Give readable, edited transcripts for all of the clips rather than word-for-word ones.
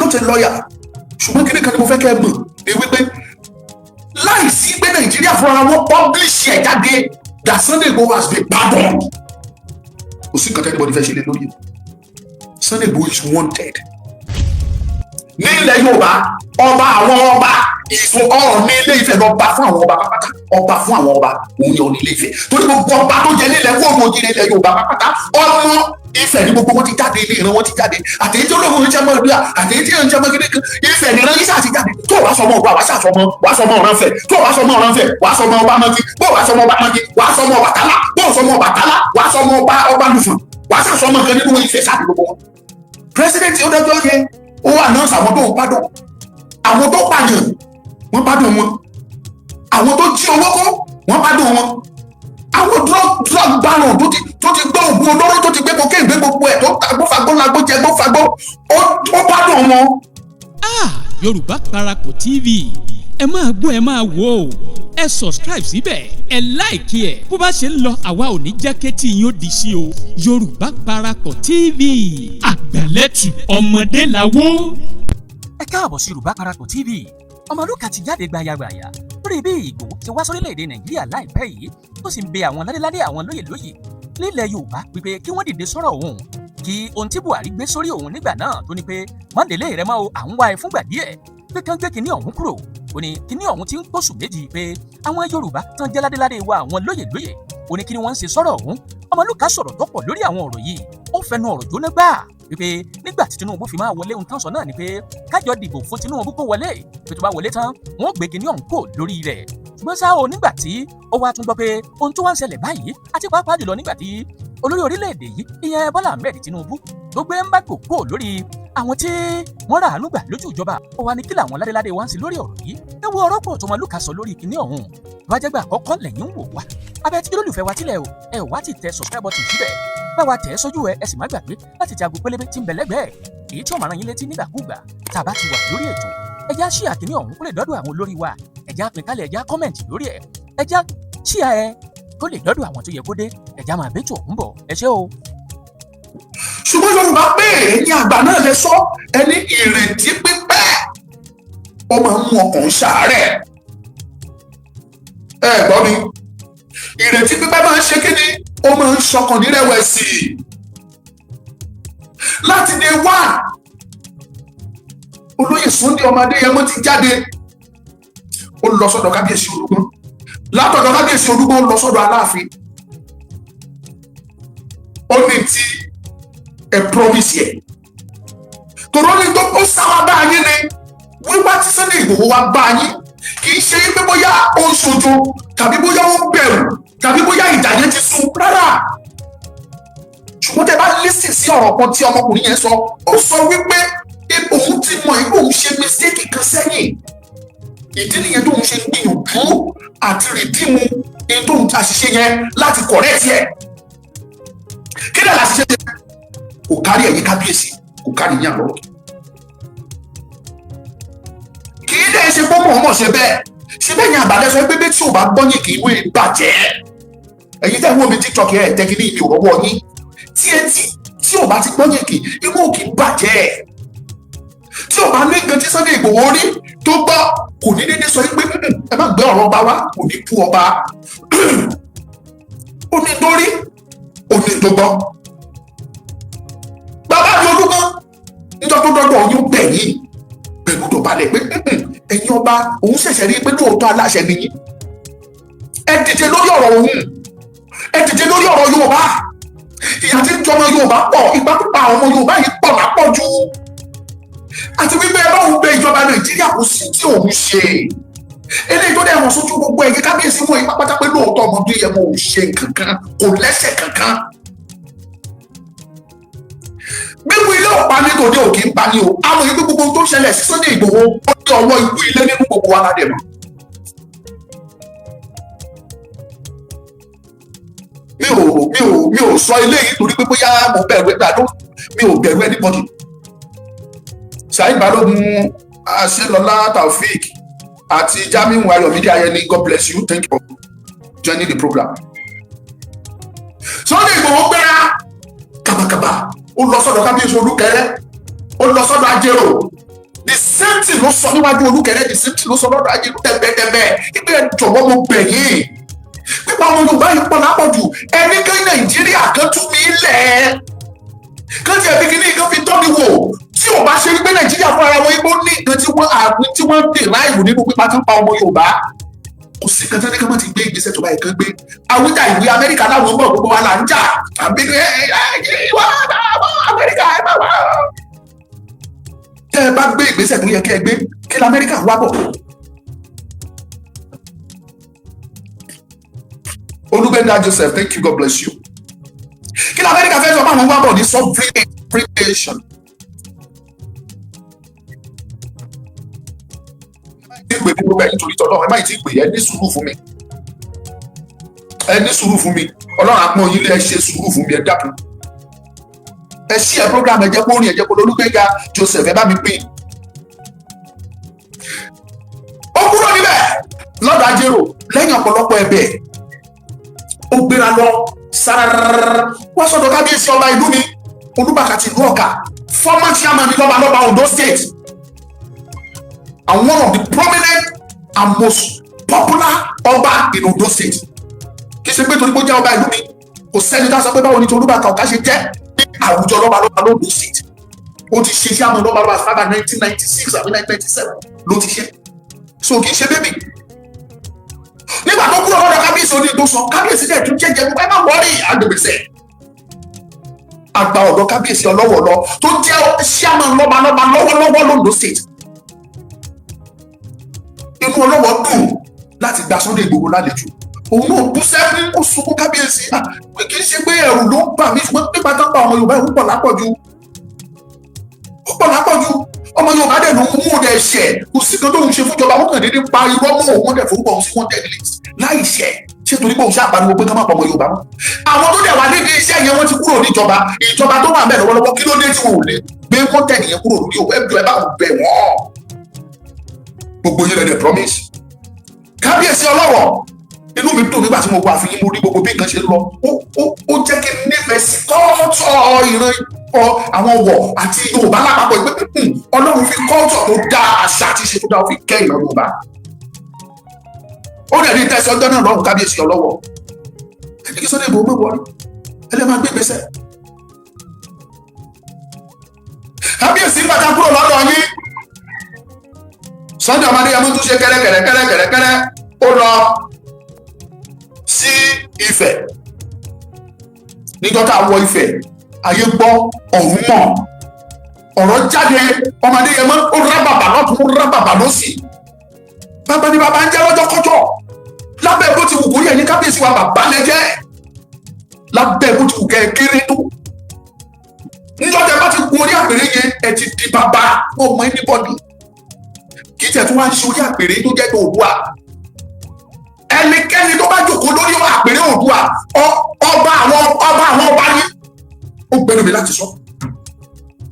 Not a lawyer, ṣùgbọ́n kíní kan ni mo fẹ́ kẹ́ ẹ mọ̀ ni wípé láìsí pé Nàìjíríà fúnra wọn publish ẹ̀ jáde that Sunday Igboho has been pardoned, kò sí nǹkan tí anybody fẹ́ ṣe lé lórí. Sunday Igboho is wanted ní ilẹ̀ Yorùbá. Ọba àwọn ọba ìfún Ọọ̀ni Ilé Ifẹ̀ lọ bá fún àwọn ọba pápátá. Ọba fún àwọn ọba òun ni Ọọ̀ni Ilé Ifẹ̀, torí gbogbo ọba tó jẹ nílẹ̀ kóòtù òjìrè ilẹ̀ Yorùbá pápátá, ọmọ Ifẹ̀ ní gbogbo wọn ti jáde, ilé ìran wọn ti jáde. Àtẹ̀yí tí olóhùn ń jẹmọ́ ìlú, àtẹ̀yí tí ń jẹmọ́ kékeré, Ifẹ̀ nìran yìí sáà ti jáde. Tó o bá sọmọ ọba, wàá sàsọmọ, wàá sọmọ Ọ̀rànfẹ̀. Tó o bá sọmọ Ọ̀rànfẹ̀, wàá sọmọ ọba mọ́kí. Bó o bá sọmọ ọba mọ́kí, wàá sọmọ Ọbàtálá. Bó o sọmọ Ọbàtálá, wàá sọmọ ọba Ọbalùfọ̀n. Wàá sàsọmọ kan nínú Ifẹ̀ sáà gbogbo wọn. President ó dájọ́ yẹ, ó announce àwọn tó ń pardon. Àwọn tó pààyàn, wọ́n pardon wọn. Àwọn tó jí owó kó, wọ́n pardon wọn. Àwọn drug baron tó ti gbọ́ ògùn olóró, tó ti gbé cocaine, gbé gbogbo ẹ̀, tó gbófagbó lagbó jẹ gbófagbó, ó pardon wọn. Ah, Yorùbá Parapọ̀ TV, ẹ máa gbọ́, ẹ máa wò ó. Ẹ subscribe síbẹ̀, ẹ like ẹ̀. Bó bá ṣe ń lọ, àwa ò ní jẹ́ kétí yín ó di sí o. Yorùbá Parapọ̀ TV, àgbàlẹ́tù ọmọdé làwọ̀. Ẹ káàbọ̀ sí Yorùbá Parapọ̀ TV. Ọmọlúkà ti jáde gbayagbaya lórí bí Ìgbòho ti wá sórílẹ̀-èdè Nàìjíríà láìpẹ́ yìí, tó sì ń bẹ àwọn ládéládé, àwọn lóyè lóyè nílẹ̀ Yorùbá wípé kí wọ́n dìde sọ̀rọ̀ òun, kí ohun tí Buhari gbé sórí òun nígbà náà tó ní pé mọ́ndélé rẹ mọ́ o, à ń wá ẹ fúngbà díẹ̀, pé kán gbé kinní ọ̀hún kúrò. Ó ní kinní ọ̀hún ti ń pọ̀ṣù 2, pé àwọn Yorùbá tán jẹ́ ládéládé wa, àwọn lóyè lóyè, ó ní kí ni wọ́n ń ṣe sọ̀rọ̀ ọ̀hún. Ọmọlúkà sọ̀rọ̀ tó pọ̀ lórí àwọn ọ̀rọ̀ yìí. Ó fẹnu ọ̀rọ̀ jóná gbáà wípé nígbà tí Tinubu fi máa wọlé, ohun tán sọ náà ni pé kájọ dìbò fún Tinubu kó wọlé, pé tó bá wọlé tán, wọn ó gbé kinní ọ̀hún kò lórí rẹ̀. Ṣùgbọ́n ṣá o, nígbà tí ó wá tún gbọ́ pé ohun tó wá ń ṣẹlẹ̀ báyìí, àti pàápàá jùlọ nígbà tí olórí orílẹ̀-èdè yìí, ìyẹn Bọ́lá Ahmed Tinubu, tó gbé embargo kò lórí àwọn tí wọ́n rà àánú gbà lójú ìjọba, ó wá ní kí làwọn ládéládé wá ń sí lórí ọ̀rọ̀ yìí. Ẹ wo ọ̀rọ̀ pọ̀ tó Ọmọlúkà sọ lórí kinní ọ̀hún. Bá jẹ́ gbà àkọ́kọ́ lẹ́yìn ń wò wá, abẹ́ tí olólùfẹ́ wa tilẹ̀ o, ẹ wá ti tẹ subscribe button síbẹ̀, bá wa tẹ̀ ẹ́ sójú ẹ. Ẹ sì má gbàgbé láti tẹ aago pélébé tí ń bẹ lẹ́gbẹ̀ẹ́, èyí tí ó máa rán yín létí nígbàkúùgbà tá a bá ti wà lórí ètò. Ẹ já share kinní ọ̀hún kó lè dọ́dọ̀ àwọn olórí wa. Ẹ já pín kálẹ̀, ẹ já comment lórí ẹ̀, ẹ já share ẹ kó lè dọ́dọ̀ àwọn tó yẹ kó dé. Ẹ já máa bẹ́tò ọ̀hún bọ̀. Ẹ ṣé o. Ṣùgbọ́n Yorùbá pé ẹ̀yin àgbà náà lè sọ, ẹni ìrètí pípẹ́, ó máa ń mú ọkàn ṣàárẹ̀. Ẹ gbọ́ mi, ìrètí pípẹ́ máa ń ṣe kí ni? Ó máa ń ṣọkàn nírẹ̀wẹ̀sì. Láti day one, olóyè Sunday ọmọ Adéyẹmọ ti jáde, ó lọ sọ́dọ̀ kábíyèsí Olúgbọ́n. Látọ̀dọ̀ kábíyèsí Olúgbọ́n, ó lọ sọ́dọ̀ Aláàfin. Ó ní tí ẹ promise yẹ tòró ní tó ó sáwá bá yín ni. Wíwá tí Sunday Ìgbòho wá bá yín, kì í ṣe pé bóyá ó ń ṣojo, tàbí bóyá ó ń bẹ̀rù, tàbí bóyá ìjà yẹn ti sún rárá. Ṣùgbọ́n tẹ́ bá listen sí ọ̀rọ̀ kan tí ọmọkùnrin yẹn sọ, ó sọ wípé òun ti mọ̀ pé òun ṣe mistake kan sẹ́yìn. Ìdí nìyẹn tóun ṣe gbìyànjú àti redeem ẹni tóun ti àṣìṣe yẹn láti correct ẹ̀. Kí ni àṣìṣe yẹn? Kò kárí ẹ̀yin kábíyèsí, kò kárí yín àlọ́. Kì í dẹ́ ṣe pé mọ̀ọ́mọ̀ ṣe bẹ́ẹ̀. Ṣe bẹ́ẹ̀ ni àbálẹ́ sọ pé bí tí ò bá gbọ́ yín, kì í wé bàjẹ́. Ẹ̀yin tẹ́ ń wò mí TikTok, ẹ̀ tẹ́ kí ní ibi òrọ́wọ́ yín. Tí etí tí ò bá ti gbọ́ yín, kì inú ò kì í bàjẹ́. Tí ò bá ní nǹkan tí Sunday Igboho rí tó gbọ́, kò ní dédé sọ pé ẹ má gbé ọ̀rọ̀ ọba wá, kò ní kú ọba. Ó ní tó rí, ó ní tó gbọ́. Bàbá mi Olúgbọ́n, níjọ́ tó dọ́dọ̀ yín, bẹ̀ yín pẹ̀lú dọ̀bálẹ̀ pé ẹ̀yin ọba, òun ṣẹ̀ṣẹ̀ rí pé lóòótọ́ aláṣẹ nìyí. Ẹ dìde lórí ọ̀rọ̀ òun, ẹ dìde lórí ọ̀rọ̀ Yorùbá. Ìyà tí ń jọmọ Yorùbá pọ̀, ìgbà pípa àwọn ọmọ Yorùbá yìí pọ̀ lápọ̀jù, àti wípé ẹ bá òun bẹ ìjọba Nàìjíríà, kò sí tí òun ṣe. Eléyìí tó dẹ̀ wọ́n sójú gbogbo ẹ̀yẹ kábíyèsí wọ̀nyí pápátá pé lóòótọ́ ọmọdé yẹn mo ò ṣe nǹkan kan, kò lẹ́sẹ̀ kankan. Gbígbó ilé ọ̀pá ní tòde òkè ń pa ní o. Àmọ́ yìí pé gbogbo ohun tó ń ṣẹlẹ̀ sí Sunday Igboho, ó ní ọwọ́ ikú ilé nínú, gbogbo wa ládẹ̀ mọ́. Mi ò sọ eléyìí torí pé bóyá mo bẹ̀rù ẹgbẹ́ àdó. Mi ò bẹ̀rù anybody. Saheed Balogun, Aṣelọlá Taofik àti Jamiu Ayọ̀mídé Ayẹni, God bless you, thank you for joining the program. Sunday Igboho gbéra kàbàkàbà, ó lọ sọ́dọ̀ kábíyèsí Olúkẹrẹ, ó lọ sọ́dọ̀ Ajérò. same thing ló sọ níwájú Olúkẹrẹ, the same thing ló sọ lọ́dọ̀ Ajé tẹ̀bẹ̀tẹ̀bẹ̀ ìgbẹ́. Jọ̀wọ́, mo bẹ̀ yín, pípa ọmọ Yorùbá yìí pọ̀ lápọ̀jù. Ẹni kí Nàìjíríà kan tú mi lẹ̀, kán tiẹ̀ fi kíní kan fi tọ́ mi wò. Tí ò bá ṣe wípé Nàìjíríà fún ara wọn igbó ní nǹkan tí wọ́n àmì tí wọ́n dè láìwò nínú pípa tó ń pa ọmọ Yorùbá, kò sí kan tí wọ́n ní ká má ti gbé ìgbésẹ̀ tó báyìí kan gbé. Àwùjá ìwé Amẹ́ríkà láwọn ń bọ̀, gbogbo wa là ń jà àbí ẹ ẹ wá Amẹ́ríkà, ẹ má wá. Tẹ́ ẹ bá gbé ìgbésẹ̀ tó yẹ kẹ́ ẹ gbé, kí lamẹ́ríkà wá bọ̀? Olúgbẹ́ngà Joseph, thank you, God bless you. Kí lamẹ́ríkà fẹ́ sọ fún àwọn wá bọ̀ ní sovereign free nation? Ẹ pè mí, gbogbo ẹ̀yin torí tọ́lọ́, ẹ má ti pè. Ẹ ní sùúrù fún mi, ẹ ní sùúrù fún mi. Ọlọ́run àpọ́n yín lé. Ẹ ṣe sùúrù fún mi, ẹ dákun. Ẹ ṣí ẹ program, ẹ jẹ́ kó rìn, ẹ jẹ́ kó. Olúgbẹ́ngà Joseph, ẹ bá mi pín. Ó kúrò níbẹ̀ lọ́dọ̀ Ajérò lẹ́yìn ọ̀pọ̀lọpọ̀ ẹ̀bẹ̀. Ó gbéra lọ sararara wá sọ́dọ̀ kábíyèsí ọba ìlú mi, Olúbàkà ti ìlú Ọ̀kà, former chairman ní lọ́balọ́ba Ondo State and one of the prominent and most popular ọba in Ondo State. Kì í ṣe pé torí pé ó jẹ́ ọba ìlú mi, kò sẹ́ni tá a sọ pé báwo ni ti Olúbàkà Ọ̀kà ṣe jẹ́ ní àwùjọ lọ́balọ́ba l'Ondo State. Ó ti ṣe chairman lọ́balọ́ba sábà 1996 àbí 1997 ló ti ṣe, so kì í ṣe baby. Nígbà tó kúrò lọ́dọ̀ kábíyèsí, oní tó sọ, kábíyèsí dẹ̀ tún jẹ́jẹ́ gbogbo, ẹ má worry, àgbègbèsẹ̀ àgbà ọ̀dọ̀ kábíyèsí ọlọ́wọ̀ lọ, tó jẹ́ chairman lọ́balọ́ba lọ́wọ́lọ́wọ́ l'Ondo State. Inú ọlọ́wọ́ dùn láti gba Sunday Igboho lálejò. Òun náà bú sẹ́kún, ó sunkún. Kábíyèsí, pé kì í ṣe pé ẹ̀rù ló ń bà mí, ṣùgbọ́n pípa tán pa ọmọ Yorùbá, ẹ̀rù pọ̀ lápọ̀jù, ó pọ̀ lápọ̀jù. Ọmọ Yorùbá dẹ̀ ló ń mú dẹ̀ ṣẹ̀, kò sí kan tó ń ṣe fúnjọba. Wọn kàn déédéé pa irọ́ mọ́ òun, dẹ̀ forúkọ òun sí wanted list láì ṣẹ̀. Ṣé torí pé òun ṣáà pariwo pé ká má pa ọmọ Yorùbá mọ́? Àwọn tó dẹ̀ wà nídìí iṣẹ́ yẹn, wọ́n ti kúrò níjọba. Ìjọba tó wà mẹ́rin lọ́wọ́lọ́wọ́, kí ló dé tí wọn ò lè gbé wanted yẹn kúrò lórí òun? Ẹ̀jọ̀, ẹ bá wọn bẹ̀ wọ́n. Gbogbo yín lẹ́dẹ̀ promise. Kábíyèsí ọlọ́wọ̀, inú mi dùn nígbà tí mo wà fún yín. Mo rí gbogbo bí nǹkan ṣe lọ. Ó jẹ́ kí n nífẹ̀ẹ́ sí kọ́ọ̀tọ̀ ìran ọ àwọn ọ̀wọ̀ àti Yorùbá lápapọ̀, ìpè Ọlọ́run fi kọ́ọ̀tọ̀ tó dáa, àṣà àti ìṣe tó dáa, ó fi kẹ́ ìran Yorùbá. Ó dẹ̀ ní tẹ̀sán ọjọ́ náà lọ́rùn. Kábíyèsí ọlọ́wọ̀, ẹni kí Sunday Igboho má worry, ẹ lè máa gbé ìgbésẹ̀. Kábíyèsí, pàtàkì kúrò lọ́dọ̀ yín, Sunday ọmọdé yẹn tún ṣe kẹ́rẹ́kẹ́rẹ́ kẹ́rẹ́kẹ́rẹ́ kẹ́rẹ́, ó lọ sí Ifẹ̀. Níjọ́ tá a wọ Ifẹ̀, ayé gbọ́, ọ̀run mọ̀, ọ̀rọ̀ jáde. Ọmọdé yẹn mọ́, ó rá bàbà lọ́tún, ó rá bàbà lọ́sì. Bàbá ni bàbá ń jẹ́ lọ́jọ́ kọjọ́. Lábẹ́ bó ti wù kórí, ẹ̀yin kábíyèsí wa, bàbá lẹ jẹ́. Lábẹ́ bó ti wù kẹ́ ẹ kéré tó, níjọ́ tẹ bá ti gun orí àpèrè yẹn, ẹ ti di bàbá ọmọ anybody. Kì í tẹ̀ tún wá ń ṣe orí àpèrè tó jẹ́ tó Oòduà. Ẹnikẹ́ni tó bá jòkó lórí àpèrè Oòduà, ọba àwọn ọba, àwọn ọba ní. Ó gbẹnu mi láti sọ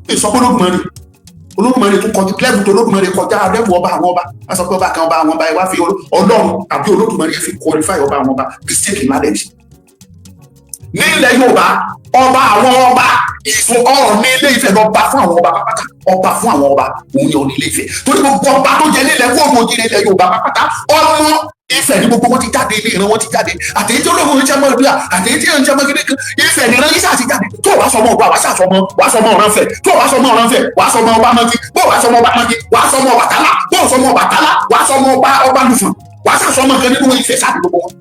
ìsọpọ̀ Olódùmarè. Olódùmarè tó kọjú level tó Olódùmarè kọjá level ọba àwọn ọba. A sọ pé ọba kan, ọba àwọn ọba, ẹ wá fi Ọlọ́run àbí Olódùmarè fi qualify ọba àwọn ọba, mistake ńlá dẹ̀ ní ilẹ̀ Yorùbá. Ọba àwọn ọba ìfò Ọọ̀ni Ilé Ifẹ̀ lọ bá fún àwọn ọba pápátá. Ọba fún àwọn ọba òun ni Ọọ̀ni Ilé Ifẹ̀, torí gbogbo ọba tó jẹ nílẹ̀ kóòtù òjìrè ilẹ̀ Yorùbá pápátá, ọmọ Ifẹ̀ ní gbogbo wọn ti jáde, ilé ìran wọn ti jáde. Àtẹ̀yí tí olóògùn ń jẹ́ mọ́ ìdúrà, àtẹ̀yí tí ń jẹ́ mọ́ kékeré, Ifẹ̀ nìran yìí ṣáà ti jáde. Tó o bá sọmọ Oòduà, wàá ṣàṣọmọ, wàá sọmọ Ọ̀rànfẹ̀. Tó o bá sọmọ Ọ̀rànfẹ̀, wàá sọmọ ọba mọ́kí. Bó o bá sọmọ ọba mọ́kí, wàá sọmọ Ọbàtálá. Bó o sọmọ Ọbàtálá, wàá sọmọ ọba ọba Lùfọ̀n. Wàá ṣàṣọmọ kan nínú Ifẹ̀ sáà gbogbo wọn.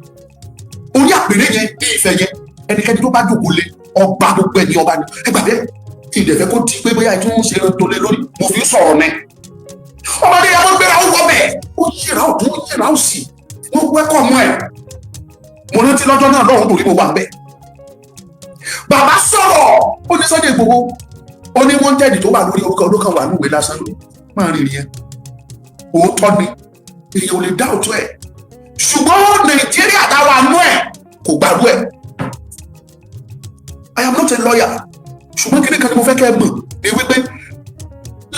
Orí àpèrè yẹn ní Ifẹ̀ yẹn, ẹnikẹ́ni tó bá jòkó lé, ọba gbogbo ẹni ọba ni. Ẹ gbà bẹ́ẹ̀. Tí ìdẹ̀fẹ́ kó di pé bóyá ẹ tún ń ṣe tó lé lórí, mo fi ń sọ̀rọ̀ ní. Ọmọdé yẹn, wọ́n gbéra, ó wọ bẹ́ẹ̀, ó yíra ọ̀tún, ó yíra òsì, wọ́n wẹ́kọ̀ mọ́ ẹ̀. Mo rántí lọ́jọ́ náà lọ́hùn torí mo wà bẹ́ẹ̀. Bàbá sọ̀rọ̀, ó ní Sunday Igboho, ó ní wọ́n jẹ́ẹ̀dì tó wà lórí orúkọ olókàn wà níwèé lásán lórí máa rìn yẹn. Òótọ́ ni, èèyàn ò lè dá òótọ́ ẹ̀, ṣùgbọ́n Nàìjíríà táwa nú ẹ̀ kò gbàrú ẹ̀. I am not a lawyer, ṣùgbọ́n kí ni kan ni mo fẹ́ kẹ́ ẹ mọ̀ ni wípé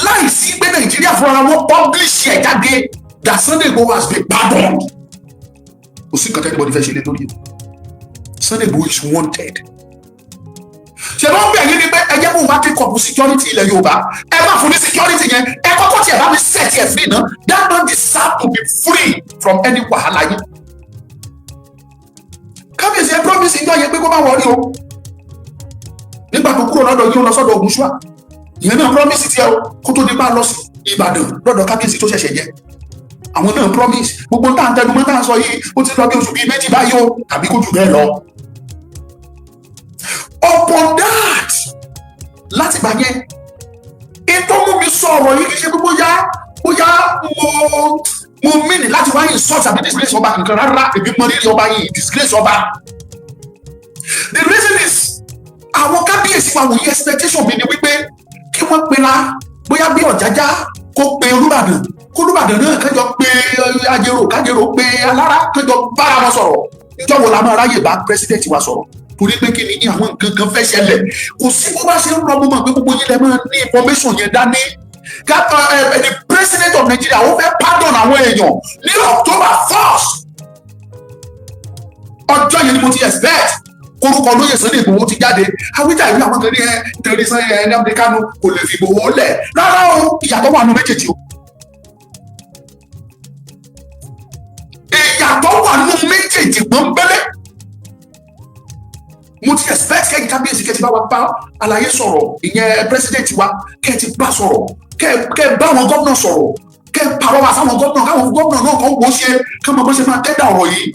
láìsí pé Nàìjíríà fúnra wọn publish ẹ̀ jáde that Sunday Igboho has been pardoned, kò sí nǹkan tí anybody fẹ́ ṣe lé lórí o. Sunday Igboho is wanted. Ṣe ló ń bẹ̀ yín ni pé ẹ jẹ́ kó wá take up security ilẹ̀ Yorùbá? Ẹ má fún ní security yẹn. Ẹ kọ́kọ́ tiẹ̀ bá mi set ẹ̀ free náà. That man deserve to be free from any wàhálà yìí. Kábíyèsí, ẹ promise ìjọ yẹn pé kó má worry o. Nígbà tó kúrò lọ́dọ̀ yìí, ó lọ sọ́dọ̀ Ògúnṣúà. Ìyẹn náà promise tiẹ̀ o. Kó tó di pa lọ sí Ìbàdàn lọ́dọ̀ kábíyèsí tó ṣẹ̀ṣẹ̀ jẹ, àwọn náà promise. Gbogbo tá à ń tẹnumọ́, tá à ń sọ yìí, ó ti lọ bí oṣù 2 báyìí o, tàbí kó jù bẹ́ẹ̀ lọ. Upon that, láti gbà yẹn, ètò mú mi sọ ọ̀rọ̀ yìí, kì í ṣe pé bóyá mo mean láti wá insult àbí disgrace ọba kankan rárá. Èmi mọ rírì ọba yìí, disgrace ọba. The reason is, àwọn kábíyèsí wa wòye, expectation mi ni wípé kí wọ́n pera, bóyá bí Ọ̀jájá kó pe Olúbàdàn, kó Olúbàdàn náà kájọ pé Ajérò, kájérò pé Alára, kájọ bára wọn sọ̀rọ̀. Níjọ́ wo la máa ráyè bá president wa sọ̀rọ̀? Torí pé kí ni, àwọn nǹkan kan fẹ́ ṣẹlẹ̀. Kò sí bó bá ṣe ń lọ, mo mọ̀ pé gbogbo yín lẹ máa ní information yẹn dání. Ká ẹ the president of Nigeria, ó fẹ́ pardon àwọn èèyàn ní October 1st. Ọjọ́ yẹn ni mo ti expect korúkọ olóyè Sunday Igboho ti jáde. Awíjà ìwé àwọn kan ní ẹ nítorí Sunday ẹ Nnamdi Kanu kò lè fi Igboho lẹ̀ rárá o. Ìyàtọ̀ wà nù méjèèjì o. Ìyàtọ̀ wà nù méjèèjì pọ́nbélé. Mo ti expect kẹ́yìn kábíyèsí kẹ́ ti bá wa bá àlàyé sọ̀rọ̀, ìyẹn president wa, kẹ́ ti bá sọ̀rọ̀, kẹ́ bá àwọn gómìnà sọ̀rọ̀, kẹ́ pàrọwà sáwọn gómìnà, káwọn gómìnà náà kàn wọ́n ṣe kí wọ́n bó ṣe máa tẹ́dà ọ̀rọ̀ yìí.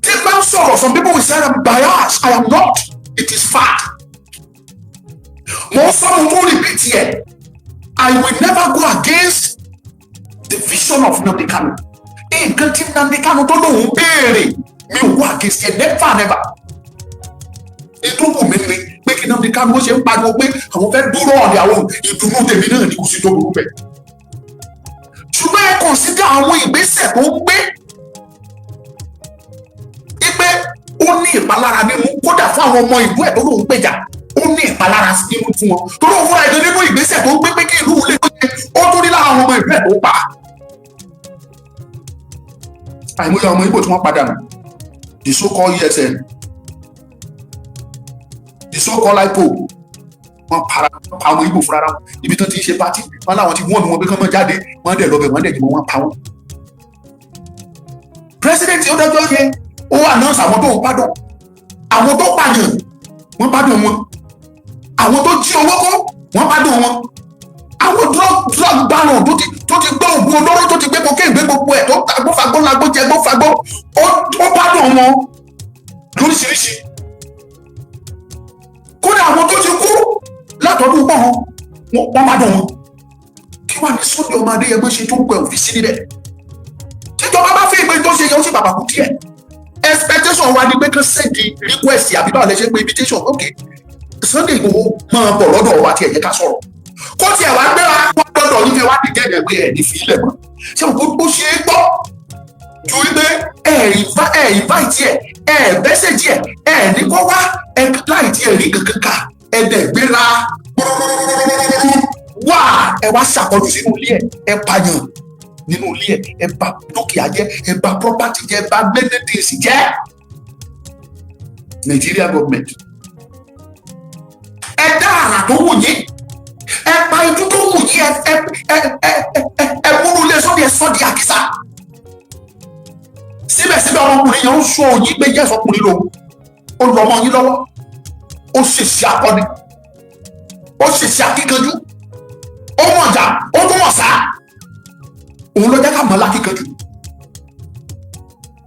Tí bá ń sọ̀rọ̀, some people will say I'm biased. I am not. It is fact. Mo sọ, mo tún repeat here, I will never go against the vision of Nnamdi Kanu. Nǹkan tí Nnamdi Kanu tó lóun béèrè, mi ò go against it, never, never. Ètò wù mí ni pé kí Nnamdi Kanu ó ṣe ń pariwo pé àwọn fẹ́ dúró ọ̀dẹ̀, àwọn ìdùnnú tèmi náà ní, kò sí tó burú bẹ́ẹ̀. Ṣùgbọ́n ẹ consider àwọn ìgbésẹ̀ tó ń gbé, pé ó ní ìpalára nínú, kódà fún àwọn ọmọ ìlú ẹ̀ tó lóun gbèjà, ó ní ìpalára nínú fún wọn, tó lóun fúnra ẹ̀jẹ̀ nínú ìgbésẹ̀ tó ń gbé pé kí ìlú lè gbé, ó tún ní lára àwọn ọmọ ìlú ẹ̀ tó pa. Àìmọye ọmọ Ìgbò tí wọ́n padà nù, the so called ESN, the so called IPOB, wọ́n para pa àwọn Ìgbò fúnra wọn ibi tó ti ń ṣe party. Wọ́n láwọn ti wọ́n wọn pé kán mọ́ jáde, wọ́n dẹ̀ lọ́bẹ̀, wọ́n dẹ̀ jùmọ̀, wọ́n pa wọ́n. President ó dájọ́ yẹ, ó announce àwọn tó ń pardon, àwọn tó pààyàn, wọ́n pardon wọn, àwọn tó jí owó kó, wọ́n pardon wọn, àwọn drug baron tó ti gbọ́ ògùn olóró, tó ti gbé cocaine, gbé gbogbo ẹ̀, tó gbófagbó lagbó jẹ gbófagbó, ó pardon wọn lóríṣiríṣi. Kódà àwọn tó ti kú látọdún pọ̀ wọn, wọ́n pardon wọn. Kí wàá ní Sunday ọmọ Adéyẹmọ ṣe tó pẹ̀ òfin sí níbẹ̀? Tíjọba bá fẹ́ ìpè tó ṣe yẹ, ó sì bàbà kú díẹ̀. Expectation wa ni pé kán send request, àbí báwo lẹ ṣe pé, invitation. Ok, Sunday Igboho máa bọ̀ lọ́dọ̀ wa, tí ẹ̀ yẹ ká sọ̀rọ̀, kó tiẹ̀ wá gbéra wá lọ́dọ̀ yín, kẹ́ wá dìjẹ́ ẹ̀ pé ẹ̀ ní fi ilẹ̀ mọ́. Ṣé o kò ṣe é gbọ́ ju wípé ẹ̀ invite ẹ̀, ẹ̀ message ẹ̀, ẹ̀ ní kó wá, ẹ̀ láì tí ẹ̀ rí kankan kà, ẹ̀ dẹ̀ gbéra wá, ẹ̀ wá ṣàkọlù sínú ilé ẹ̀, ẹ̀ pààyàn nínú ilé ẹ̀, ẹ̀ bà dúkìá jẹ́, ẹ̀ bà property jẹ́, ẹ̀ bà many things jẹ́. Nigeria government, ẹ dá àrà tó wù yín, ẹ pa ojú tó wù yín, ẹ múnú ilé sọ́dí, ẹ sọ́dí àkísà. Síbẹ̀síbẹ̀, ọmọkùnrin yẹn ń sọ òyìn pé yẹ́sọ̀ ọkùnrin lòun, ó lọ ọmọ yín lọ́wọ́, ó ṣèṣì akọni, ó ṣèṣì akíkanjú, ó mọ̀jà, ó tún mọ̀ sá, òun ló jẹ́ ká mọ̀ lákíkanjú.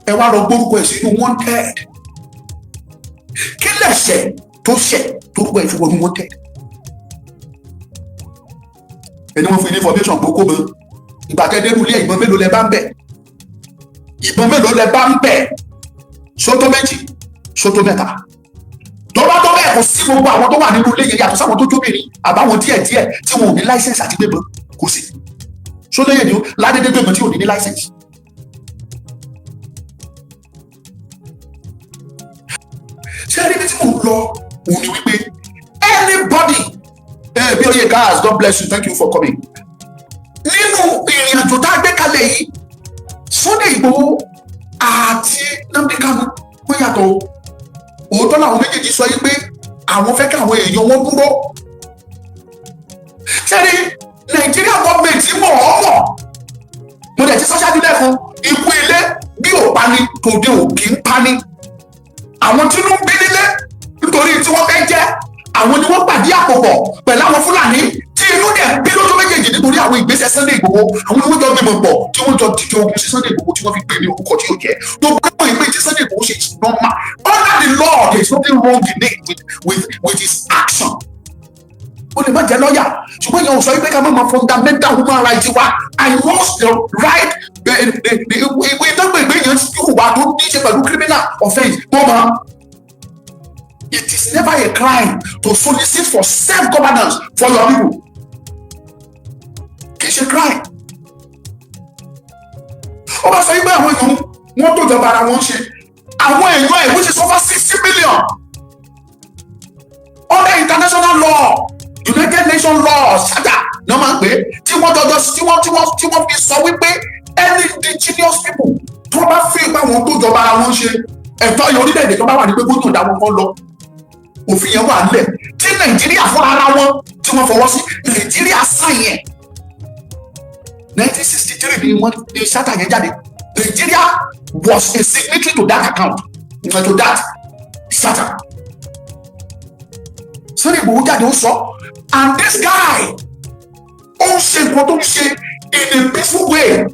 Ẹ wá lọ gbórúkọ ẹ̀ sínú wanted. Kí lẹ̀ṣẹ̀ tó ṣẹ̀ torúkọ ẹ̀ fi wọnú wanted? Ẹni wọ́n fún ní information gbókó mọ́. Ìgbà tẹ́ dẹ́nu ilé, ìbọn mélòó lẹ bá ń bẹ̀? Ìbọn mélòó lẹ bá ń bẹ̀? Sótó méjì, sótó mẹ́ta, tó bá tó bẹ́ẹ̀, kò sí gbogbo àwọn tó wà nínú ilé yẹn, yàtọ̀ sáwọn tó jóbìnrin àbáwọn díẹ̀ díẹ̀ tí wọn ò ní license àti gbébọn. Kò sí sólóyè ni ládédé gbébọn tí ò ní ní license. Ṣé ẹ rí ibi tí mò ń lọ? Òun ni wípé anybody, bí oyè gas, God bless you, thank you for coming. Nínú ìrìn àjò tá a gbé kalẹ̀ yìí, Sunday Igboho àti Nnamdi Kanu, wọ́n yàtọ̀ o. Òótọ́ làwọn méjèèjì sọ yìí pé àwọn fẹ́ káwọn èèyàn wọn dúró. Ṣẹ́rí. Tòde ò kí ń pani. Àwọn tí ló ń bí nílé nítorí tí wọ́n fẹ́ jẹ́, àwọn ni wọ́n pàdé àpòpọ̀ pẹ̀lú àwọn Fúlàní tí inú dẹ̀ bí lójú méjèèjì nítorí àwọn ìgbésẹ̀ Sunday Igboho. Àwọn ni wọ́n jọ gbìmọ̀ pọ̀ tí wọ́n jọ dìde ogun sí Sunday Igboho, tí wọ́n fi gbé ní orúkọ tí yóò jẹ́ tó bá wọ́n ìpè tí Sunday Igboho ṣe is normal under the law. There is nothing wrong in it with his action. Ó lè má jẹ́ lọ́ọ̀yà, ṣùgbọ́n ìyẹn ò sọ pé ká má ma fundamental human rights wa. I lost the right, the ìwé ìdánwò yẹn hùwà tó ní í ṣe pẹ̀lú criminal offence tó máa. It is never a crime to solicit for self-governance for your people. Kì í ṣe crime. Ó bá sọ wípé àwọn èèyàn wọn tó jọba ara wọn ṣe, àwọn èèyàn ẹ̀, which is over 60 million under international law, United Nations law, charter náà máa ń pè é, tí wọ́n jọjọ tí wọ́n fi sọ wípé any indigenous people tó bá fi ipá wọn tó jọba ara wọn ṣe, ẹ̀tọ́ yẹn, orílẹ̀-èdè tó bá wà ní pé kó dá wọn kọ́ lọ. Òfin yẹn wà nílẹ̀ tí Nàìjíríà fúnra ara wọn tí wọ́n fọwọ́ sí. Nàìjíríà sign yẹn, 1963 ni wọ́n ní charter yẹn jáde. Nàìjíríà was a signatory to that account, to that charter. Sunday Igboho jáde, ó sọ, and this guy, ó ń ṣe nǹkan tó ń ṣe in a peaceful way.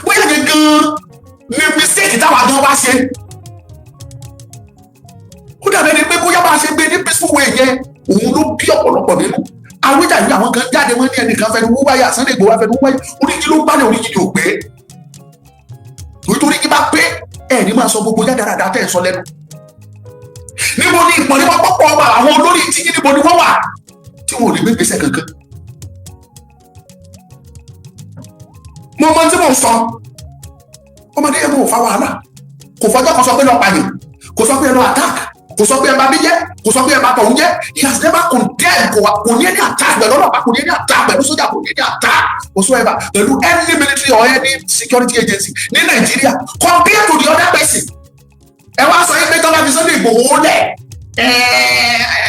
Bóyá yẹn gan ni mistake táwa gan wá ṣe. Ó dàbí ẹni pé bóyá bá a ṣe gbé ní peaceful way yẹn, òun ló bí ọ̀pọ̀lọpọ̀ nínú awíjà yìí. Àwọn kan jáde, wọ́n ní ẹnìkan fẹnu wú wáyà, Sunday Igboho fẹnu wú wáyà. Oríjì ló ń bá ní oríjì ni ò pé. Nítorí kí bá pé ẹ ní máa sọ gbogbo yàdàràdà tẹ̀ ń sọ lẹ́nu. Níbo ni ìpọ̀n nípa pọ́pọ́ ọba àwọn olórí tí, níbo ni wọ́n wà tí wọn ò lè gbé gbèsè kankan? Mo mọ tí mò ń sọ. Ọmọdé yẹn mo ò fa wàhálà, kò fọjọ́ kan sọ pé lọ́ọ́ pààyàn, kò sọ pé ẹ lọ attack, kò sọ pé ẹ bá bí jẹ́, kò sọ pé ẹ bá tọ̀hún jẹ́. He has never condemned. Kò ní any attack pẹ̀lú ọlọ́pàá, kò ní any attack pẹ̀lú sójà, kò ní any attack whatsoever pẹ̀lú any military or any security agency ní Nàìjíríà compared to the other person. Ẹ wá sọ pé tọ́lá fi Sunday Igboho lẹ̀, ẹ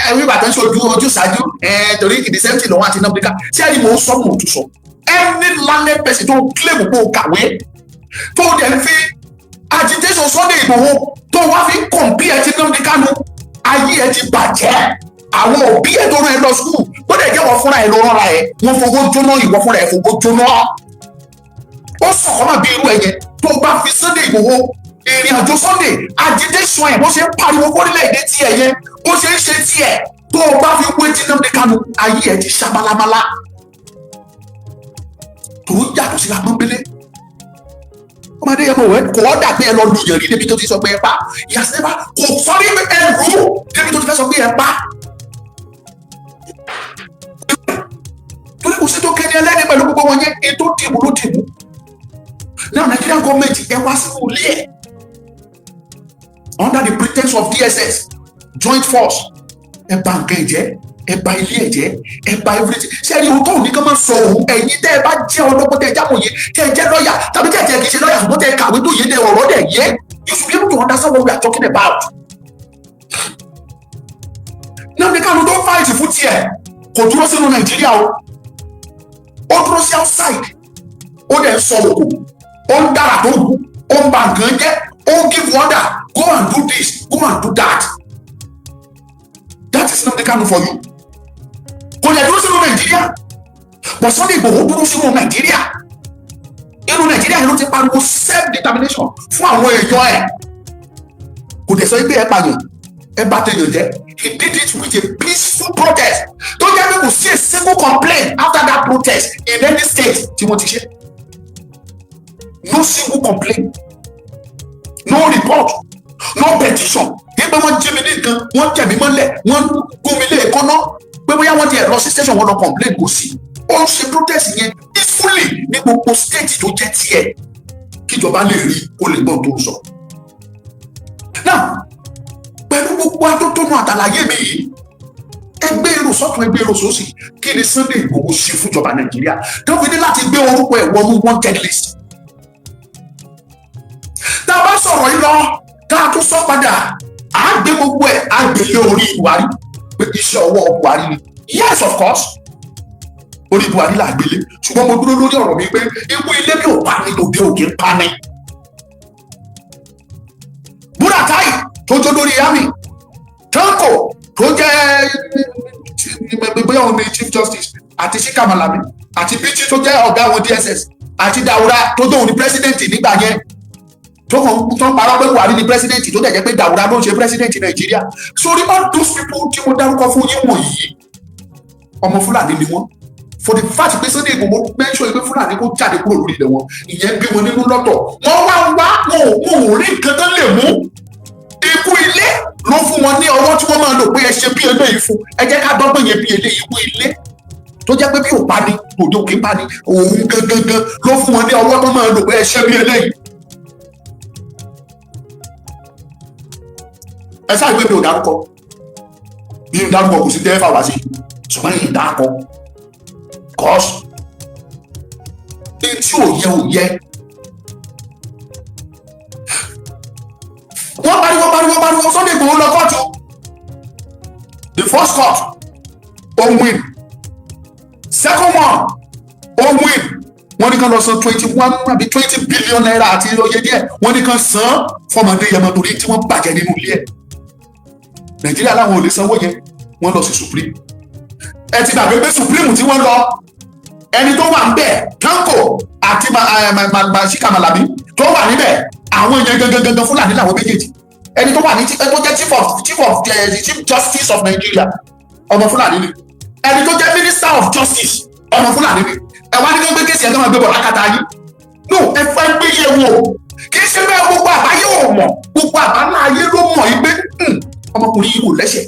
ẹ wíwà tó ń ṣojú ojú ṣáájú ẹ, torí the same thing lòun àti Nnamdi Kanu. Ṣé ẹni mò ń sọ, mò ń tún sọ, any learned person tó claim pé o kàwé, tó dẹ̀ ń fi agitation Sunday Igboho tó wá fi compare ti Nnamdi Kanu, ayé ẹ ti bàjẹ́. Àwọn òbí ẹ tó rán ẹ lọ school, bó dẹ̀ jẹ́ wọ́n fúnra ẹ ló rọra ẹ, wọ́n fowó jóná, ìwọ fúnra ẹ fowó jóná. Ó sọ̀kọ́ máa bí irú ẹ yẹn tó bá fi Sunday Igboho, ìrìn àjò Sunday, agitation ẹ, bó ṣe ń pariwo fórílẹ̀-èdè tiẹ̀ yẹn, bó ṣe ń ṣe tiẹ̀, tó o bá fi wé tí Nnamdi Kanu, ayé ẹ ti ṣá málámálá tó ń yàtọ̀ sí agbọ́nbélé. Ọmọdé yẹn mọ̀ wẹ́ kò ọ́ dà pé ẹ lọ lu yàn rí débi tó ti sọ pé ẹ pa yaseba. Kò sọ ní ẹ lù ú débi tó ti fẹ́ sọ pé ẹ pa, torí kò sí tó kẹ́ni ẹlẹ́ni pẹ̀lú gbogbo wọn yẹn. Ètò dìbò ló dìbò now. Nigerian government, ẹ wá sínú ilé ẹ under the pretense of DSS joint force, ẹ bà nǹkan ẹ jẹ́, ẹ bà ilé ẹ jẹ́, ẹ bà everything. Ṣé ẹni òótọ́ òní kan máa sọ òun? Ẹ̀yin tẹ́ ẹ bá jẹ́ ọlọ́gbọ́n, tẹ́ ẹ jámọ̀ye, tẹ́ ẹ jẹ́ lọ́ọ̀yà, tàbí tẹ́ ẹ jẹ́ kì í ṣe lọ́ọ̀yà, ṣùgbọ́n tẹ́ ẹ kàwé tó yé, tẹ́ ọ̀rọ̀ dẹ̀ yé, you should be able to understand what we are talking about. Nnamdi Kanu tó ń fight fún tiẹ̀ kò dúró sínú Nàìjíríà o, ó dúró sí outside, ó dẹ̀ ń sọ òkú, ó ń dára tó wù, ó ń ba nǹkan jẹ́, ó ń give order, go and do this, go and do that. That is Nnamdi Kanu for you. Kò lè dúró sínú Nàìjíríà, but Sunday Igboho dúró sínú Nàìjíríà. Inú Nàìjíríà yẹn ló ti pariwo self determination fún àwọn èèyàn ẹ̀. Kò dẹ̀ sọ pé ẹ pààyàn, ẹ bá tẹ̀yàn jẹ́. He did it with a peaceful protest tó jẹ́ pé kò sí a single complaint after that protest in any state tí wọ́n ti ṣe. No single complaint, no report, no petition nígbà wọ́n jí mi ní nǹkan, wọ́n tẹ̀ mí mọ́lẹ̀, wọ́n gún mi léèkánná, pé bóyá wọ́n ti ẹ̀ lọ sí station, wọ́n lọ complain, kò sí. Ó ń ṣe protest yẹn peacefully ní gbogbo state tó jẹ́ tiẹ̀, kíjọba lè rí kó lè gbọ́n tó ń sọ. Now, pẹ̀lú gbogbo atótónu àtàlàyé mi yìí, ẹgbẹ́ èrò sọ́tún, ẹgbẹ́ èrò sósì, kí ni Sunday Igboho ṣe fúnjọba Nàìjíríà tó fi ní láti gbé orúkọ ẹ̀ wọnú wanted list? Tá a bá sọ̀rọ̀ yìí lọ, tá a tún sọ padà, à á gbé gbogbo ẹ̀, á gbé lé orí Buhari pé iṣẹ́ ọwọ́ Buhari ni. Yes, of course, orí Buhari là gbélé, ṣùgbọ́n mo dúró lórí ọ̀rọ̀ mi pé ikú ilé mi ò pa ni, tòde òkè pa ni. tó jó lórí army, Tanko tó jẹ́ bóyá òun ni chief justice, àti Shika Malami, àti Bichi tó jẹ́ ọ̀gá àwọn DSS, àti Daura tó jẹ́ òun ni president nígbà yẹn, tó kàn tó ń parọ́ pé Buhari ni president, tó dẹ̀ jẹ́ pé Daura ló ń ṣe president Nàìjíríà. Sorry, all those people tí mo dárúkọ fún yín wọ̀nyí, ọmọ Fúlàní ni wọ́n. For the fact pé Sunday Igboho mention pé Fúlàní kó jáde kúrò lórí ilẹ̀ wọn, ìyẹn bí wọn nínú lọ́tọ̀. Wọ́n wá wá, wọn ò rí nǹkan tó lè mú. Ikú ilé ló fún wọn ní ọwọ́ tí wọ́n máa lò pé ẹ ṣe bí eléyìí fún, ẹ jẹ́ ká dọ́gbọ́n yẹn bí eléyìí. Ikú ilé tó jẹ́ pé bí ò pa ni òde òkè pa ni, òun gangan ló fún wọn ní ọwọ́ tó máa lò pé ẹ ṣe bí eléyìí. Ẹ sáà gbé mi ò dárúkọ, bí n dárúkọ kò sí tẹ́ fà wá sí, ṣùgbọ́n yìí dákọ cause tí ò yẹ ò yẹ. Wọ́n pariwo pariwo pariwo, Sunday Igboho lọ kóòtù. The first court, ó win. Second one, ó win. Wọ́n ní kán lọ san 21 àbí ₦20 billion àti oye díẹ̀. Wọ́n ní kán san fọmọdé yẹmọ torí tí wọ́n bàjẹ́ nínú ilé ẹ̀. Nàìjíríà láwọn ò lè sanwó yẹn, wọ́n lọ sí Supreme. Ẹ ti gbàgbé pé Supreme tí wọ́n lọ, ẹni tó wà níbẹ̀, Tanko àti Shika Malami tó wà níbẹ̀, àwọn yẹn gangan gangan Fúlàní làwọn méjèèjì. Ẹni tó wà ní tó jẹ́ chief justice of Nigeria, ọmọ Fúlàní ni. Ẹni tó jẹ́ minister of justice, ọmọ Fúlàní ni. Ẹ wá ní kí wọ́n gbé case ẹ̀ tó máa gbé bọ̀ lákàtà yín. No, ẹ fẹ́ gbé yẹ̀ wò. Kì í ṣe bẹ́ẹ̀, gbogbo àbáyé ò mọ̀, gbogbo àbálá ayé ló mọ̀ yìí pé ọmọkùnrin yìí kò lẹ́sẹ̀,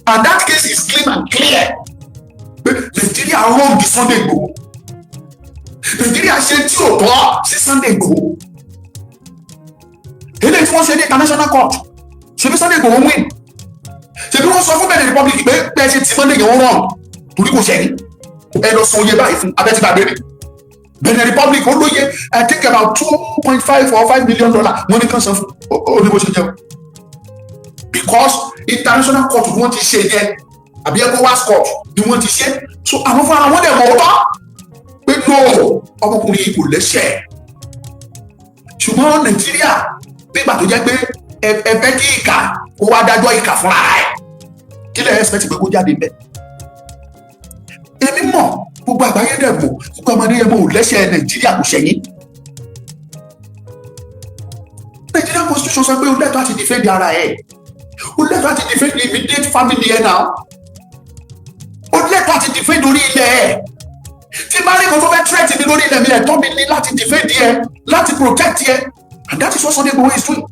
and that case is clean and clear pé Nàìjíríà wrong Sunday Igboho. Nàìjíríà ṣe tí ò tọ́ sí Sunday Igboho. Eléyìí tí wọ́n ṣe ní international court, ṣebí Sunday Igboho win. Ṣebí wọ́n sọ fún Benin Republic pé bẹ́ẹ̀ ṣe tí Sunday yẹn wrong torí kò ṣẹ́ni, ẹ lọ san oye báyìí fún abẹ́tígbàgbé ni. Benin Republic ó lóye, I think about $2.5 or $5 million wọ́n ní kàn san fún ó ní bó ṣe jẹun, because international court ni wọ́n ti ṣe yẹn, àbí ECOWAS court ni wọ́n ti ṣe. So àwọn fúnra wọn dẹ̀ mọ̀ ọ́ pé no, ọmọkùnrin yìí kò lẹ́sẹ̀. Ṣùgbọ́n Nàìjíríà, nígbà tó jẹ́ pé ẹ fẹ́ kí ìkà kó wá dájọ́ ìkà fúnra ẹ̀, kí lè expect pé kó jáde ńbẹ̀? Èmi mọ̀, gbogbo àgbáyé dẹ̀ mọ̀, gbogbo ọmọdé yẹn mọ̀, ò lẹ́sẹ̀. Nàìjíríà kò ṣẹ̀yìn. Nigerian constitution sọ pé o lẹ́tọ̀ọ́ àti defend ara ẹ̀, o lẹ́tọ̀ọ́ àti defend immediate family ẹ̀ náà, o lẹ́tọ̀ọ́ àti defend orí ilẹ̀ ẹ̀. Tí bá rí kan tó fẹ́ threat mi lórí ilẹ̀ mi, ẹ̀tọ́ mi ní láti defend ẹ, láti protect ẹ, and that is what Sunday Igboho is doing.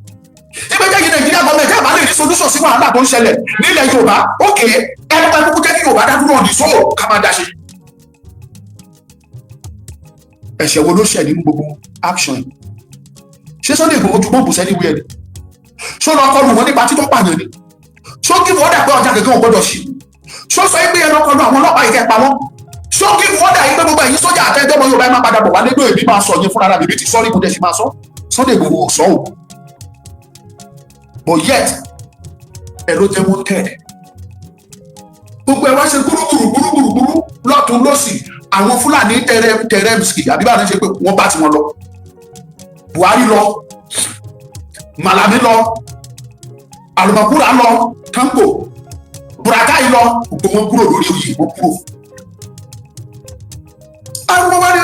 Ìgbẹ́jẹ́ yìí, Nàìjíríà gọ́ọ̀mẹ̀ntì ẹ̀ bá lè rí solution sí wàhálà tó ń ṣẹlẹ̀ nílẹ̀ Yorùbá, ok, ẹ ẹ kúkú jẹ́ kí Yorùbá dá dúró ọ̀dì sóò ká máa dá ṣe. Ẹ̀ṣẹ̀ wo ló ṣẹ̀ nínú gbogbo action yìí? Ṣé Sunday Igboho ju bọ́ǹbù sẹ́ni wíẹ̀ ni? Ṣó lọ kọlù wọn nípa títọ́ pààyàn ni? Ṣó kí wọ́n dà pé ọjà kankan ò gbọ́dọ̀ ṣí? Ṣó sọ pé ẹ lọ kọlù àwọn ọlọ́pàá yìí kẹ́ pa wọ́n? Ṣó kí wọ́n dà yìí pé gbogbo ẹ̀yin sójà àtẹ́jọ́ ọmọ Yorùbá ẹ máa padà bọ̀ wá nígbà? Èmi máa sọ yẹn fúnra mi, bí ti sọ́rí, kò dẹ̀ sì máa sọ. Sunday Igboho ò sọ o, but yet ẹ ló jẹ́ wanted. Gbogbo ẹ wá ṣe gbúrúgbùrú gbúrúgbùrú lọ́tún lọ́sì. Àwọn Fúlàní tẹrẹ tẹrẹmsì àbí báwọn ṣe pé wọ́n bá tiwọn lọ. Buhari lọ, Malami lọ, Alùpàkúrà lọ, Tanko, Buratai lọ, gbogbo wọn kúrò lórí oyè, wọn kúrò. Àwọn ọmọ wa ní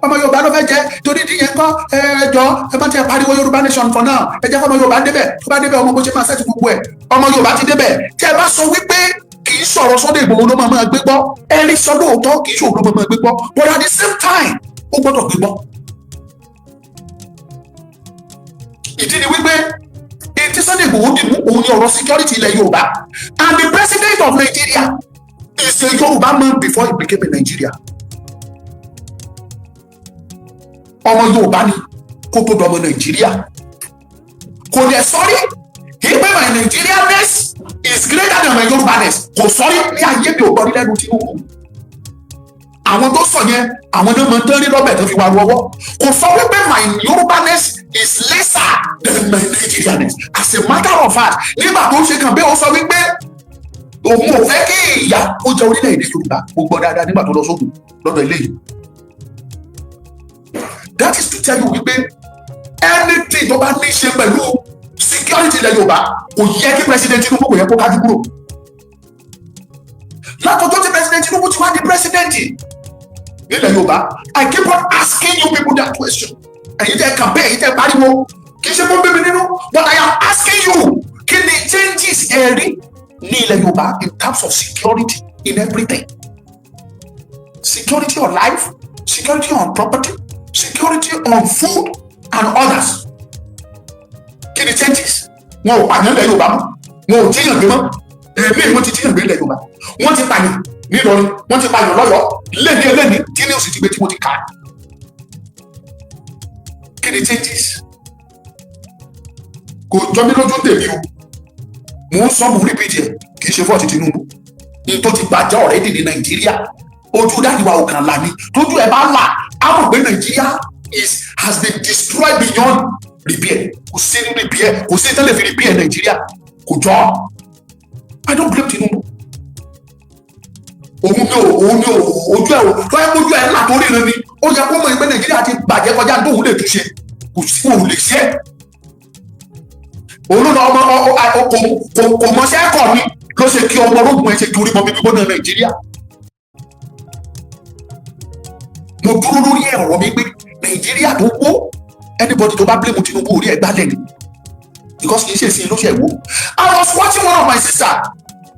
ọmọ Yorùbá ló fẹ́ jẹ́ torí díyẹn kọ́. Ẹ jọ, ẹ má ti pariwo Yorùbá nation for now. Ẹ jẹ́ kọ́ ọmọ Yorùbá débẹ̀. Tó bá débẹ̀, ọmọ bó ṣe máa ṣẹ́tù gbogbo ẹ̀. Ọmọ Yorùbá ti débẹ̀. Tí ẹ bá sọ wípé kì í sọ̀rọ̀ Sunday Igboho ló máa máa gbé gbọ́, ẹ rí sọ lóòótọ́, kì í ṣòro ló máa máa gbé gbọ́, but at the same time ó gbọ́dọ̀ gbé gbọ́. Ìdí ni wípé ètí Sunday Igboho dì mú òun ní ọ̀rọ̀ security ilẹ̀ Yorùbá, and the president of Nigeria is a Yorùbá man before he became a Nigeria. Ọmọ Yorùbá ni kó tó dọmọ Nàìjíríà. Kò dẹ̀ sọ́rí ìpè my Nigerianness is greater than my Yorubaness. Kò sọ́rí ní ayé mi, ò gbọ́ ní lẹ́nu Tinubu. Àwọn tó sọ yẹn, àwọn náà máa ń tán rí lọ́bẹ̀ tó fi wá rọwọ́. Kò sọ wípé my Yorubaness is lesser than my Nigerianness. As a matter of fact, nígbà tó ń ṣe kàn bẹ́ẹ̀, ó sọ wípé òun ò fẹ́ kí ìyà ó jẹ orílẹ̀-èdè Yorùbá. Mo gbọ́ dáadáa nígbà tó lọ sógun lọ́dọ̀ eléyìí. That is to tell you wípé anything tó bá ní í ṣe pẹ̀lú security Security ilẹ̀ Yorùbá, kò yẹ kí President Tinubu, kò yẹ kó kájú kúrò. Látọjọ́ tí President Tinubu ti wá di president nílẹ̀ Yorùbá, I keep on asking you people that question. Ẹ̀yin tẹ́ campaign, ẹ̀yin tẹ́ pariwo, kì í ṣe fún bíbí nínú, but I am asking you, kí ni changes ẹ rí ní ilẹ̀ Yorùbá in terms of security, in everything? Security on life, security on property, security on food and others. Kí ni changes? Wọn ò pààyàn lẹ̀ Yorùbá mọ́, wọn ò jíyàn gbé mọ́. Èmi, wọ́n ti jíyàn gbé lẹ̀ Yorùbá, wọ́n ti pààyàn nílọrin, wọ́n ti pààyàn lọ́yọ̀ọ́ lẹ́ni ẹlẹ́ni tí ní oṣù ti gbé tí mo ti kà á. Kí ni changes? Kò jọ mí lójú tèmi o. Mò ń sọ, mo repeat ẹ, kì í ṣe fault Tinubu ní tó ti bàjẹ́ already ní Nàìjíríà. Ojú daddy wa ò kàn là ní. Tójú ẹ bá là, á mọ̀ pé Nàìjíríà has been destroyed beyond repair. Kò sí ní repair, kò sí tẹ́lẹ̀ fi repair Nàìjíríà, kò jọ. I don't blame Tinubu. Òun ni ò ojú ẹ ò tó ẹ mójú ẹ là torí rẹ ni. Ó yẹ kó mọ̀ pé Nàìjíríà ti bàjẹ́ kọjá tóun lè túnṣe. Kò sí, òun lè ṣe. Òun ló lọ ọmọ kò mọṣẹ́ kọ̀ ni ló ṣe kí ọmọ ológun ẹ ṣe torí mọ bíbí gbóná Nàìjíríà. Mo dúró lórí ẹ̀rọ mi pé Nàìjíríà tó wó, anybody tó bá blame Tinubu, orí ẹ̀ gbálẹ̀ ni, because kì í ṣe sí ló ṣe wó. I was watching one of my sister.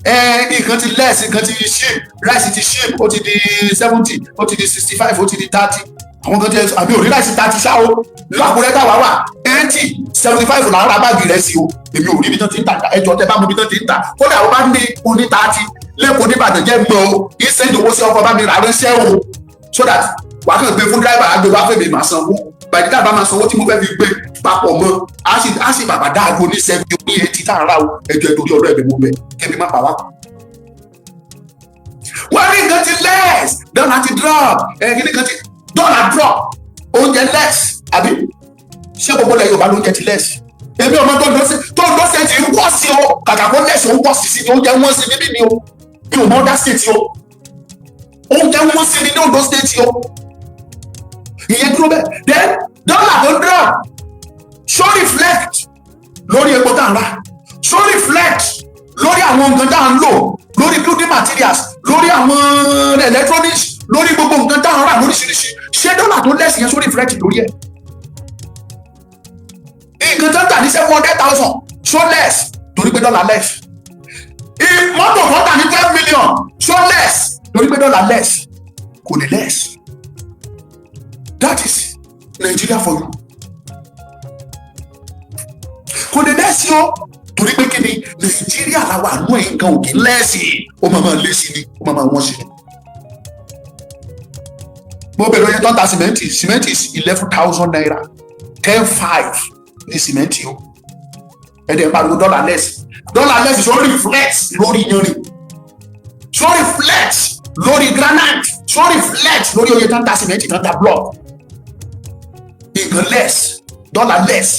Ẹ nǹkan ti less, nǹkan ti cheap, rice ti cheap, ó ti di 70, ó ti di 65, ó ti di 30. Àwọn kan ti àbí òrí rice 30 ṣá o. Lákùrẹ́ táwa wà, 80, 75 là ń ra báàgì rẹ̀ sí o. Èmi ò rí ibi tán ti ń tà. Ẹjọ́ tẹ bá mọ ibi tán ti ń tà, kódà ó bá ní oní 30 lẹ́kọ̀ọ́ níbàdàn, jẹ́ gbọ́ o. Ìsẹ́ndì owó sí ọkọ̀ bá mi rà ránṣẹ́ o, so that wàá kàn gbé fún driver, àgbè wá fèmí, màá sanwó. By the time bá máa sanwó tí mo fẹ́ fi gbé papọ̀ mọ́, á sì bàbá dáàgó ní 70, ní 80 tá à ń rà o. Ẹjọ́ ẹ, torí ọ̀rọ̀ ẹ̀bẹ̀ mo bẹ̀ kẹ́mi má bà wá. Wọ́n ní nǹkan ti less, dọ́là ti drop. Ẹ̀ kí ni nǹkan ti dọ́là drop, oúnjẹ less, àbí? Ṣé gbogbo ilẹ̀ Yorùbá lóúnjẹ ti less? Èmi ọmọ tó ń dọ́sẹ̀ ti ń wọ́ sí o. Kàkà kó less, ó ń wọ́ sí sí ni. Oúnjẹ wọ́n sí níbí ni o. Mi ò mọ other state o. Oúnjẹ wọ́n sí ni ní Ondo State o. Ìyẹn dúró bẹ́ẹ̀. Then dọ́là tó drop, ṣó reflect lórí epo tá à ń rà? Ṣó reflect lórí àwọn nǹkan tá à ń lò, lórí building materials, lórí àwọn electronics, lórí gbogbo nǹkan tá à ń rà lóríṣiríṣi? Ṣé dọ́là tó less yẹn, ṣó reflect lórí ẹ̀? Nǹkan tó ń tà ní 700,000, ṣó less torí pé dọ́là less? Mọ́tò tó ń tà ní 12 million, ṣó less torí pé dọ́là less? Kò lè less. That is Nigeria for you. Kò lè less o, torí pé kí ni? Nàìjíríà làwọn àánú ẹ̀, nǹkan ò kí ń less. Ó máa máa lé sí ni, ó máa máa wọ́n sí ni. Mo bẹ̀rẹ̀ oye tó ń ta sìmẹ́ntì. Sìmẹ́ntì is ₦11,000, 10,500 ní sìmẹ́ntì o. Ẹ̀dẹ̀ pariwo dọ́là less, dọ́là less. Ṣó reflect lórí yanrìn? Ṣó reflect lórí granite? Ṣó reflect lórí oye tó ń ta sìmẹ́ntì, tó ń ta block? Nǹkan less, dọ́là less,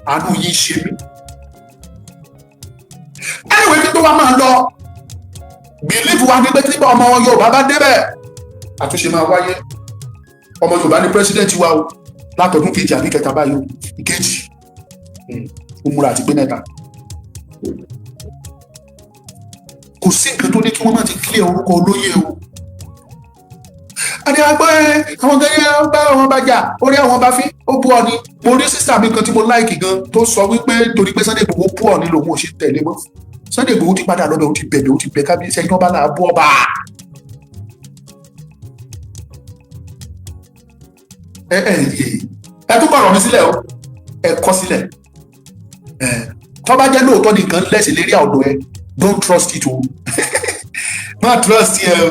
àánú yìí ṣe mí. Anyway, kí tó wá máa lọ, belief wa ní pé tí ọmọ Yorùbá bá débẹ̀, àtúnṣe máa wáyé. Ọmọ Yorùbá ní president wa o, látọdún kejì àbí kẹta báyìí o. Ìkejì ó múra àti pé mẹ́ta. Kò sí nǹkan tó ní kí wọ́n má ti clear orúkọ olóyè o. Àní àgbọ̀ ẹ, àwọn kan yẹn bá àwọn bá jà orí àwọn bá fi ó bú ọ ni. Mo rí sister mi kan tí mo like gan tó sọ wípé torí pé Sunday Igboho bú ọ ni lòun ò ṣe tẹ̀lé mọ́. Sunday Igboho ti padà lọ́bẹ̀, ó ti bẹ̀bẹ̀, ó ti bẹ̀ kábíyèsí. Ẹni ọba là á bú ọba. Ẹ ẹ ẹ tún kọ̀rọ̀ mi sílẹ̀ o, ẹ kọ sílẹ̀. Ẹ tó bá jẹ́ lóòótọ́ ní nǹkan less lérí ọ̀dọ̀ ẹ, don't trust it o, má trust ẹ o.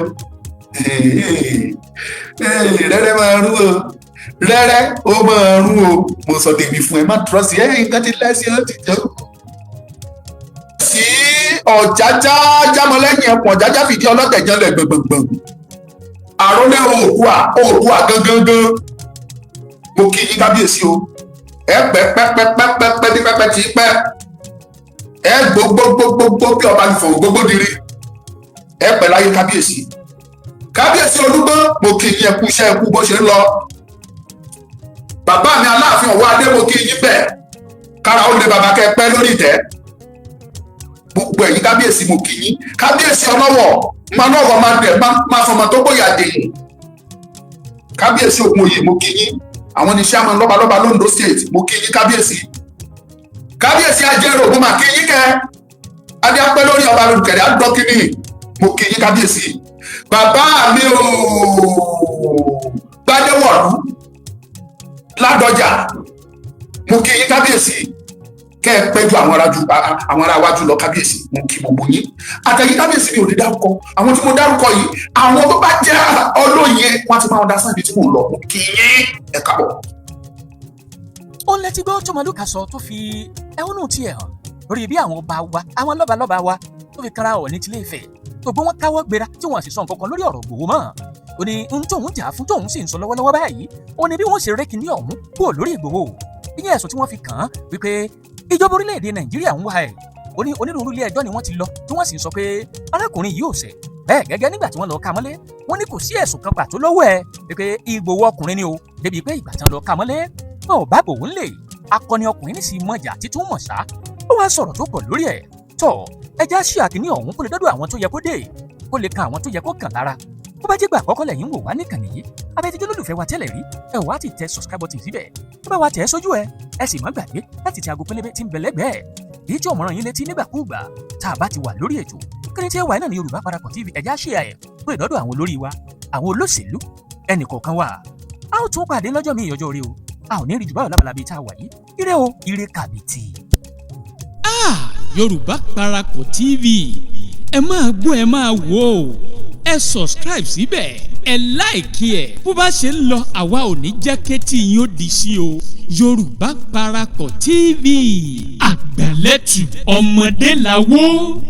Rẹ́rẹ́ máa rún o, rẹ́rẹ́ ó máa rún o. Mo sọ tèmi fún ẹ, má trust ẹ. Nǹkan ti less ó ti jẹ́ sí. Ọ̀jájá jámọ́lẹ́yìn ẹ̀pọ̀n, ọ̀jájá fìdí ọlọ́tẹ̀ janlẹ̀ gbọ̀ngbọ̀ngbọ̀n. Àrólé Oòduà, Oòduà gangan, mo kí yín kábíyèsí o. Ẹ pẹ́ pẹ́ pẹ́ pẹ́ pẹ́ pẹ́ bí pẹ́pẹ́ tí pẹ́, ẹ gbogbogbogbogbò bí ọba ìfọ̀n gbogbo dire. Ẹ pẹ́ láyé, kábíyèsí. Kábíyèsí Olúgbọ́n, mo kí yín, ẹ kú iṣẹ́, ẹ kú bó ṣe ń lọ. Bàbá mi Aláàfin Ọ̀wọ́ Adé, mo kí yín bẹ́ẹ̀. Kára ó lé bàbá, kẹ́ pẹ́ lórí ìtẹ́. Gbogbo ẹ̀yin kábíyèsí, mo kí yín. Kábíyèsí ọlọ́wọ̀ máa lọ́wọ́ máa dẹ̀ máa fọmọ tó gbóyà dèyìn. Kábíyèsí Ògùn Òye, mo kí yín. Àwọn ní sàmán lọ́balọ́ba l'Ondo State, mo kí yín kábíyèsí. Kábíyèsí Ajérò, mo mà kí yín kẹ́. Adé apẹ́ lórí ọba lùkẹ̀rẹ̀ àdọ́kínì, mo kí yín kábíyèsí. Bàbá mi ooo, Gbadéwọ̀lú Ládọjà, mo kí yín kábíyèsí. Kẹ́ ẹ pẹ́ ju àwọn ará wájú lọ. Kábíyèsí, mo kí gbogbo yín àtẹ̀yìn kábíyèsí. Mi ò ní dárúkọ àwọn tí mo dárúkọ yìí. Àwọn tó bá jẹ́ olóye, wọ́n ti máa understand ibi tí mò ń lọ. Mo kí yín, ẹ káàbọ̀. Ó ń lẹ́tí gbọ́ tọmọlúkà sọ tó fi ẹhónú tiẹ̀ hàn lórí bí àwọn ọba wa, àwọn lọ́balọ́ba wa, tó fi kára Ọọ̀ni tilé Ifẹ̀, gbogbo wọn káwọ́ gbéra tí wọ́n sì sọ nǹkan kan lórí ọ̀rọ̀ Ìgbòho mọ́. Ó ní n tóun jà fún, tóun sì ń sọ lọ́wọ́lọ́wọ́ báyìí, ó ní bí wọ́n ṣe rékì ní ọ̀hún kúrò lórí Ìgbòho, ìyẹn ẹ̀sùn tí wọ́n fi kàn án wípé ìjọba orílẹ̀-èdè Nàìjíríà ń wá ẹ̀. Ó ní onírúurú ilé ẹjọ́ ni wọ́n ti lọ tí wọ́n sì ń sọ pé arákùnrin yìí ò ṣẹ̀. Bẹ́ẹ̀ gẹ́gẹ́, nígbà tí wọ́n lọ ká mọ́lé, wọ́n ní kò sí ẹ̀sùn kan pàtó lọ́wọ́ ẹ̀, pé Ìgbòho ọkùnrin ni o. Débi pé ìgbà tán lọ ká mọ́lé wọn ò bá bòun lè akọni ọkùnrin ní sì mọ̀jà títún mọ̀ sá. Ó wá sọ̀rọ̀ tó pọ̀ lórí ẹ̀ tọ̀. Ẹja ṣí àkíní ọ̀hún kó lè dọ́dọ̀ àwọn tó yẹ kó dé, kó lè kan àwọn tó yẹ kó kàn lára. Bó bá jẹ́ gbà àkọ́kọ́ lẹ́yìn ń wò wá níkànnì yìí, abẹ́tíjọ́ lólùfẹ́ wa tẹ́lẹ̀ rí, ẹ wá ti tẹ subscribe button síbẹ̀, ẹ bá wa tẹ̀ ẹ́ sójú ẹ, ẹ sì má gbàgbé láti tẹ aago pélébé tí ń bẹ lẹ́gbẹ̀ẹ́ èyí tí ọ̀mọ̀ràn yín létí nígbàkúùgbà tá a bá ti wà lórí ètò. Kíni tí ẹ wà náà ní Yorùbá Parapọ̀ TV. Ẹ̀já ṣe ẹ̀ kó lè dọ́dọ̀ àwọn olórí wa, àwọn olóṣèlú, ẹnì kọ̀ọ̀kan wa. A ó tún pàdé lọ́jọ́ mi ìyọjọ́ rí o. A ò ní rí jù báyọ̀ lábala bíi tá a wà yìí. Ire o, ire kàbìtì. Ah, Yorùbá Parapọ̀ TV, ẹ máa gbọ́, ẹ máa wò ó. Ẹ subscribe síbẹ̀, ẹ like ẹ̀. Bó bá ṣe ń lọ, àwa ò ní jẹ́ kétí yín ó di sí o. Yorùbá Parapọ̀ TV, àgbàlẹ́tù ọmọdé làwọ̀.